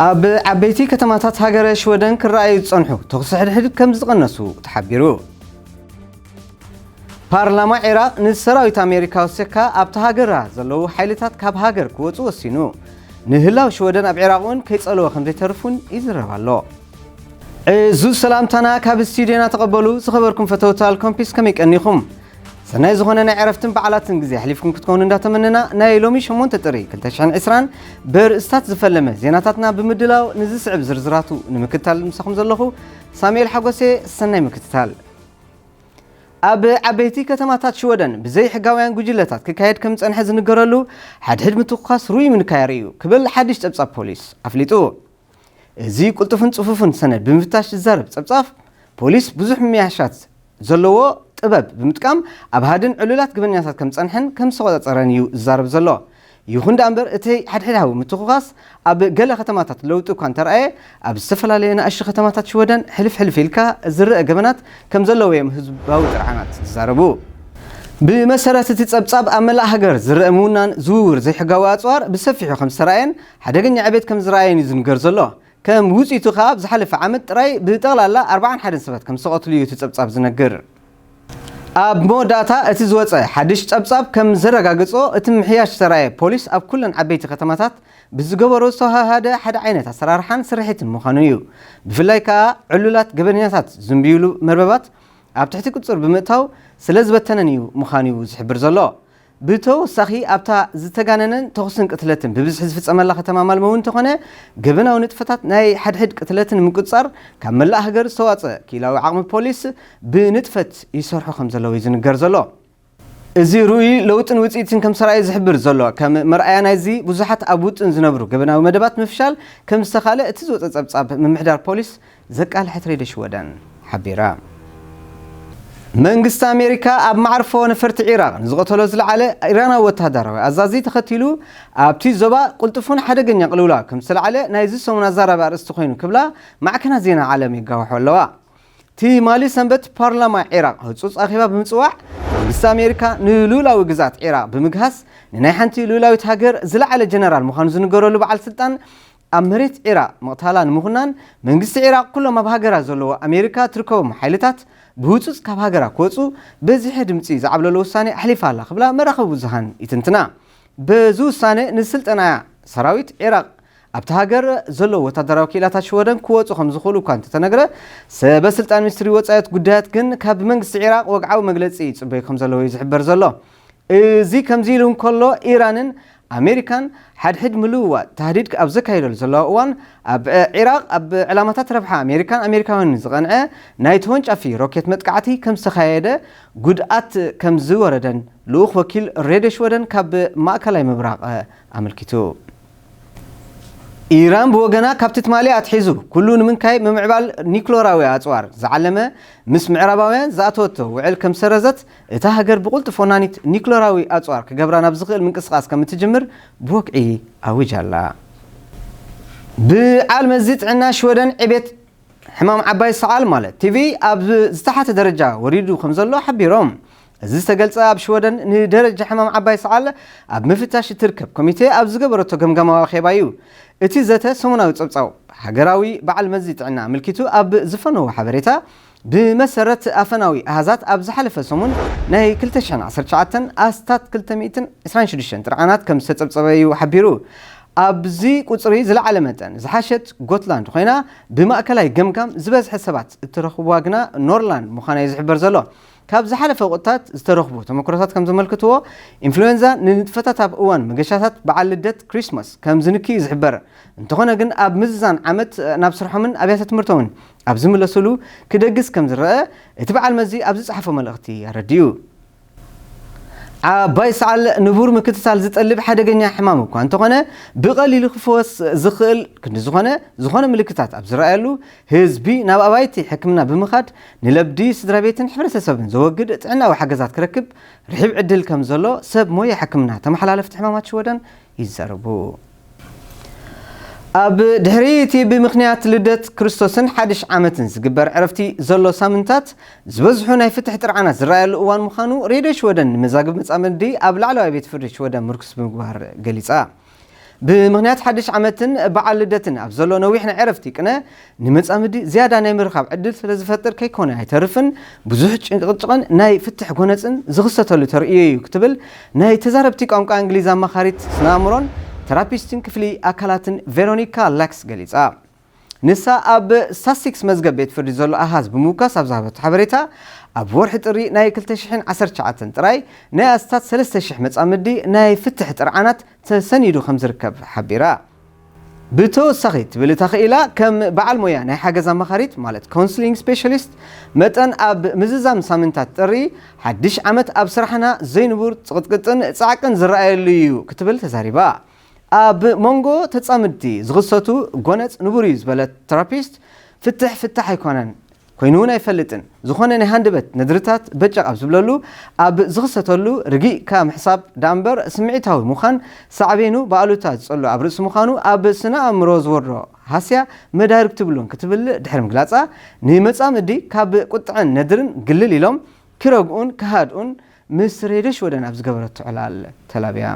ኣብ ዓበይቲ ከተማታት ሃገረ ሽወደን ክረኣዩ ዝጸንሑ ተኹሲ ሕድሕድ ከም ዝቐነሱ ተሓቢሩ። ፓርላማ ዒራቕ ንሰራዊት ኣሜሪካ ወሲኽካ ኣብታ ሃገራ ዘለዉ ሓይልታት ካብ ሃገር ክወጹ ወሲኑ። ንህላው ሽወደን ኣብ ዒራቕ እውን ከይጸለወ ከም ዘይተርፉን ይዝረብ ኣሎ። ዕዙዝ ሰላምታና ካብ ስቱድዮና ተቐበሉ። ዝኸበርኩም ፈተውቲ ኣልኮምፒስ ከመይ ቀኒኹም? ሰናይ ዝኾነ ናይ ዕረፍትን በዓላትን ግዜ ኣሕሊፍኩም ክትከውኑ እንዳተመነና፣ ናይ ሎሚ ሸሞንተ ጥሪ ክልተ ሽሕን ዕስራን በርእስታት ዝፈለመ ዜናታትና ብምድላው ንዝስዕብ ዝርዝራቱ ንምክትታል ምሳኹም ዘለኹ ሳሙኤል ሓጎሴ። ሰናይ ምክትታል። ኣብ ዓበይቲ ከተማታት ሽወደን ብዘይሕጋውያን ጉጅለታት ክካየድ ከም ዝጸንሐ ዝንገረሉ ሓድሕድ ምትኳስ ርኡይ ምንካየር እዩ ክብል ሓድሽ ጸብጻብ ፖሊስ ኣፍሊጡ። እዚ ቅልጡፍን ጽፉፍን ሰነድ ብምፍታሽ ዝዛረብ ጸብጻብ ፖሊስ ብዙሕ ምያሻት ዘለዎ ጥበብ ብምጥቃም ኣብ ሃድን ዕሉላት ገበኛታት ከም ጸንሐን ከም ዝተቖጻጸረን እዩ ዝዛረብ ዘሎ። ይኹን ደኣ እምበር እቲ ሓድሕዳዊ ምትኹኻስ ኣብ ገለ ከተማታት ለውጢ እኳ እንተረኣየ፣ ኣብ ዝተፈላለየ ንኣሽቱ ከተማታት ሽወደን ሕልፍ ሕልፍ ኢልካ ዝረአ ገበናት ከም ዘለዉ እዮም ህዝባዊ ጥርዓናት ዝዛረቡ። ብመሰረት እቲ ጸብጻብ ኣብ መላእ ሃገር ዝረአ ምውናን ዝውውር ዘይሕጋዊ ኣጽዋር ብሰፊሑ ከም ዝተረኣየን ሓደገኛ ዕቤት ከም ዝረኣየን እዩ ዝንገር ዘሎ። ከም ውጽኢቱ ከኣ ኣብ ዝሓለፈ ዓመት ጥራይ ብጠቕላላ ኣርባዓን ሓደን ሰባት ከም ዝተቐትሉ እዩ እቲ ጸብጻብ ዝነግር። ኣብ መወዳእታ እቲ ዝወጸ ሓድሽ ጸብጻብ ከም ዘረጋገጾ እቲ ምሕያሽ ዝተራእየ ፖሊስ ኣብ ኩለን ዓበይቲ ከተማታት ብዝገበሮ ዝተዋሃሃደ ሓደ ዓይነት ኣሰራርሓን ስርሒትን ምዃኑ እዩ። ብፍላይ ከኣ ዕሉላት ገበነኛታት ዝንብዩሉ መርበባት ኣብ ትሕቲ ቁጽር ብምእታው ስለ ዝበተነን እዩ ምዃኑ እዩ ዝሕብር ዘሎ። ብተወሳኺ ኣብታ ዝተጋነነን ተኹስን ቅትለትን ብብዝሒ ዝፍጸመላ ከተማ ማልሞ እውን እንተኾነ ገበናዊ ንጥፈታት ናይ ሓድሕድ ቅትለትን ንምቁጽጻር ካብ መላእ ሃገር ዝተዋጸ ክኢላዊ ዓቕሚ ፖሊስ ብንጥፈት ይሰርሑ ከም ዘለዉ እዩ ዝንገር ዘሎ። እዚ ርኡይ ለውጥን ውጽኢትን ከም ዝተራእየ ዝሕብር ዘሎ ከም መርኣያ ናይዚ ብዙሓት ኣብ ውጥን ዝነብሩ ገበናዊ መደባት ምፍሻል ከም ዝተኻለ እቲ ዝወጸ ጸብጻብ ምምሕዳር ፖሊስ ዘቃልሐት ሬድዮ ሽወደን ሓቢራ። መንግስቲ ኣሜሪካ ኣብ መዓርፎ ነፈርቲ ዒራቕ ንዝቐተሎ ዝለዓለ ኢራናዊ ወተሃደራዊ ኣዛዚ ተኸቲሉ ኣብቲ ዞባ ቅልጡፉን ሓደገኛ ቅልውላው ከም ዝተለዓለ ናይዚ ሰሙን ኣዛራቢ ኣርእስቲ ኮይኑ ክብላ ማዕከናት ዜና ዓለም ይጋውሖ ኣለዋ። ትማሊ ሰንበት ፓርላማ ዒራቕ ህጹጽ ኣኼባ ብምጽዋዕ መንግስቲ ኣሜሪካ ንልኡላዊ ግዝኣት ዒራቕ ብምግሃስ ንናይ ሓንቲ ልኡላዊት ሃገር ዝለዓለ ጀነራል ምዃኑ ዝንገረሉ በዓል ስልጣን ኣብ መሬት ዒራቕ ምቕታላ ንምኹናን መንግስቲ ዒራቕ ኩሎም ኣብ ሃገራ ዘለዎ ኣሜሪካ ትርከቦም ሓይልታት ብህጹጽ ካብ ሃገራ ክወጹ በዚሐ ድምጺ ዝዓብለሎ ውሳኔ ኣሕሊፋ ኣላ ክብላ መራኸቢ ብዙሃን ይትንትና። በዚ ውሳነ ንስልጠና ሰራዊት ዒራቕ ኣብቲ ሃገር ዘለዉ ወታደራዊ ክኢላታት ሽወደን ክወጹ ከም ዝኽእሉ እኳ እንተተነግረ፣ ሰበ ስልጣን ሚኒስትሪ ወጻኢት ጉዳያት ግን ካብ መንግስቲ ዒራቕ ወግዓዊ መግለጺ ይጽበዩ ከም ዘለዉ እዩ ዝሕበር ዘሎ። እዚ ከምዚ ኢሉ እንከሎ፣ ኢራንን ኣሜሪካን ሓድሕድ ምልውዋጥ ታህዲድ ኣብ ዘካየደሉ ዘለዋ እዋን፣ ኣብ ዒራቕ ኣብ ዕላማታት ረብሓ ኣሜሪካን ኣሜሪካውያንን ዝቐንዐ ናይ ተወንጫፊ ሮኬት መጥቃዕቲ ከም ዝተኻየደ፣ ጉድኣት ከም ዝወረደን ልኡኽ ወኪል ሬድዮ ሽወደን ካብ ማእከላይ ምብራቕ ኣመልኪቱ። ኢራን ብወገና፣ ካብቲ ትማሊ ኣትሒዙ ኩሉ ንምንካይ ምምዕባል ኒክሎራዊ ኣጽዋር ዝዓለመ ምስ ምዕራባውያን ዝኣተወቶ ውዕል ከም ሰረዘት፣ እታ ሃገር ብቕልጡፍ ወናኒት ኒክሎራዊ ኣጽዋር ክገብራ ናብ ዝኽእል ምንቅስቓስ ከም እትጅምር ብወግዒ ኣዊጃ ኣላ። ብዓል መዚ ጥዕና ሽወደን ዕቤት ሕማም ዓባይ ሰዓል ማለት ቲቪ ኣብ ዝተሓተ ደረጃ ወሪዱ ከም ዘሎ ሓቢሮም። እዚ ዝተገልጸ ኣብ ሽወደን ንደረጃ ሕማም ዓባይ ሰዓል ኣብ ምፍታሽ እትርከብ ኮሚቴ ኣብ ዝገበረቶ ገምጋማዊ ኣኼባ እዩ። እቲ ዘተ ሰሙናዊ ጸብጻብ ሃገራዊ በዓል መዚ ጥዕና ኣመልኪቱ ኣብ ዝፈነዎ ሓበሬታ፣ ብመሰረት ኣፈናዊ ኣሃዛት ኣብ ዝሓለፈ ሰሙን ናይ ክልተ ሽሕን ዓሰርተ ትሽዓተን ኣስታት ክልተ ሚእትን ዕስራን ሽዱሽተን ጥርዓናት ከም ዝተጸብጸበ እዩ ሓቢሩ። ኣብዚ ቁጽሪ ዝለዓለ መጠን ዝሓሸት ጎትላንድ ኮይና፣ ብማእከላይ ገምጋም ዝበዝሐ ሰባት እተረኽብዋ ግና ኖርላንድ ምዃና እዩ ዝሕበር ዘሎ። ካብ ዝሓለፈ ወቕታት ዝተረኽቡ ተመክሮታት ከም ዘመልክትዎ፣ ኢንፍሉዌንዛ ንንጥፈታት ኣብ እዋን መገሻታት በዓል ልደት፣ ክሪስማስ፣ ከም ዝንኪ እዩ ዝሕበር። እንተኾነ ግን፣ ኣብ ምዝዛን ዓመት ናብ ስርሖምን ኣብያተ ትምህርቶምን ኣብ ዝምለሱሉ ክደግስ ከም ዝረአ እቲ በዓል መዚ ኣብ ዝጸሓፎ መልእኽቲ ኣረዲኡ። ዓባይ ሰዓል ንቡር ምክትታል ዝጠልብ ሓደገኛ ሕማም እኳ እንተኾነ፣ ብቐሊሉ ክፍወስ ዝኽእል ክንዲ ዝኾነ፣ ዝኾነ ምልክታት ኣብ ዝረኣየሉ፣ ህዝቢ ናብ ኣባይቲ ሕክምና ብምኻድ ንለብዲ ስድራ ቤትን ሕብረተሰብን ዘወግድ ጥዕናዊ ሓገዛት ክረክብ ርሒብ ዕድል ከም ዘሎ ሰብ ሞያ ሕክምና ተመሓላለፍቲ ሕማማት ሽወደን ይዛረቡ። ኣብ ድሕሪ እቲ ብምኽንያት ልደት ክርስቶስን ሓድሽ ዓመትን ዝግበር ዕረፍቲ ዘሎ ሳምንታት፣ ዝበዝሑ ናይ ፍትሕ ጥርዓናት ዝረኣየሉ እዋን ምዃኑ ሬድዮ ሽወደን ንመዛግብ መጻምዲ ኣብ ላዕለዋይ ቤት ፍርዲ ሽወደን ምርኩስ ብምግባር ገሊጻ። ብምኽንያት ሓድሽ ዓመትን በዓል ልደትን ኣብ ዘሎ ነዊሕ ናይ ዕረፍቲ ቅነ ንመጻምዲ ዝያዳ ናይ ምርኻብ ዕድል ስለ ዝፈጥር ከይኮነ ኣይተርፍን ብዙሕ ጭቕጭቕን ናይ ፍትሕ ጎነጽን ዝኽሰተሉ ተርእዮ እዩ ክትብል ናይ ተዛረብቲ ቋንቋ እንግሊዝ ኣማኻሪት ስነ ኣእምሮን ተራፒስትን ክፍሊ ኣካላትን ቬሮኒካ ላክስ ገሊጻ። ንሳ ኣብ ሳሲክስ መዝገብ ቤት ፍርዲ ዘሎ ኣሃዝ ብምውካስ ኣብ ዝሃበቶ ሓበሬታ ኣብ ወርሒ ጥሪ ናይ ክልተ ሽሕን ዓሰርተ ትሽዓተን ጥራይ ናይ ኣስታት ሰለስተ ሽሕ መጻምዲ ናይ ፍትሕ ጥርዓናት ተሰኒዱ ከም ዝርከብ ሓቢራ። ብተወሳኺ ትብል እታ ክኢላ ከም በዓል ሞያ ናይ ሓገዝ ኣማኻሪት ማለት ካውንስሊንግ ስፔሻሊስት መጠን ኣብ ምዝዛም ሳምንታት ጥሪ ሓድሽ ዓመት ኣብ ስራሕና ዘይንቡር ጽቕጥቅጥን ጻዕቅን ዝረኣየሉ እዩ ክትብል ተዛሪባ። ኣብ መንጎ ተጻምድቲ ዝኽሰቱ ጎነጽ ንቡር እዩ ዝበለት ተራፒስት ፍትሕ ፍታሕ ኣይኮነን ኮይኑ እውን ኣይፈልጥን ዝኾነ ናይ ሃንደበት ነድርታት በጨቕ ኣብ ዝብለሉ ኣብ ዝኽሰተሉ ርጊእካ ምሕሳብ ዳምበር ስምዒታዊ ምዃን ሳዕቤኑ ብኣሉታ ዝጸሉ ኣብ ርእሲ ምዃኑ ኣብ ስነ ኣእምሮ ዝወርዶ ሃስያ መዳርግ ትብሉን ክትብል ድሕሪ ምግላጻ ንመጻምዲ ካብ ቁጥዐን ነድርን ግልል ኢሎም ክረግኡን ክሃድኡን ምስ ሬድዮ ሽወደን ኣብ ዝገበረቶ ዕላል ተላብያ።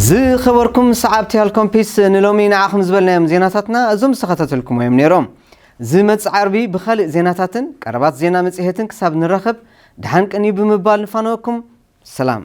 ዝኸበርኩም ሰዓብቲ ሃልኮምፒስ ንሎሚ ንዓኹም ዝበልናዮም ዜናታትና እዞም ዝተኸታተልኩም እዮም ነይሮም። ዝመጽእ ዓርቢ ብኻልእ ዜናታትን ቀረባት ዜና መጽሔትን ክሳብ ንራኸብ ደሓን ቅኒ ብምባል ንፋነወኩም። ሰላም።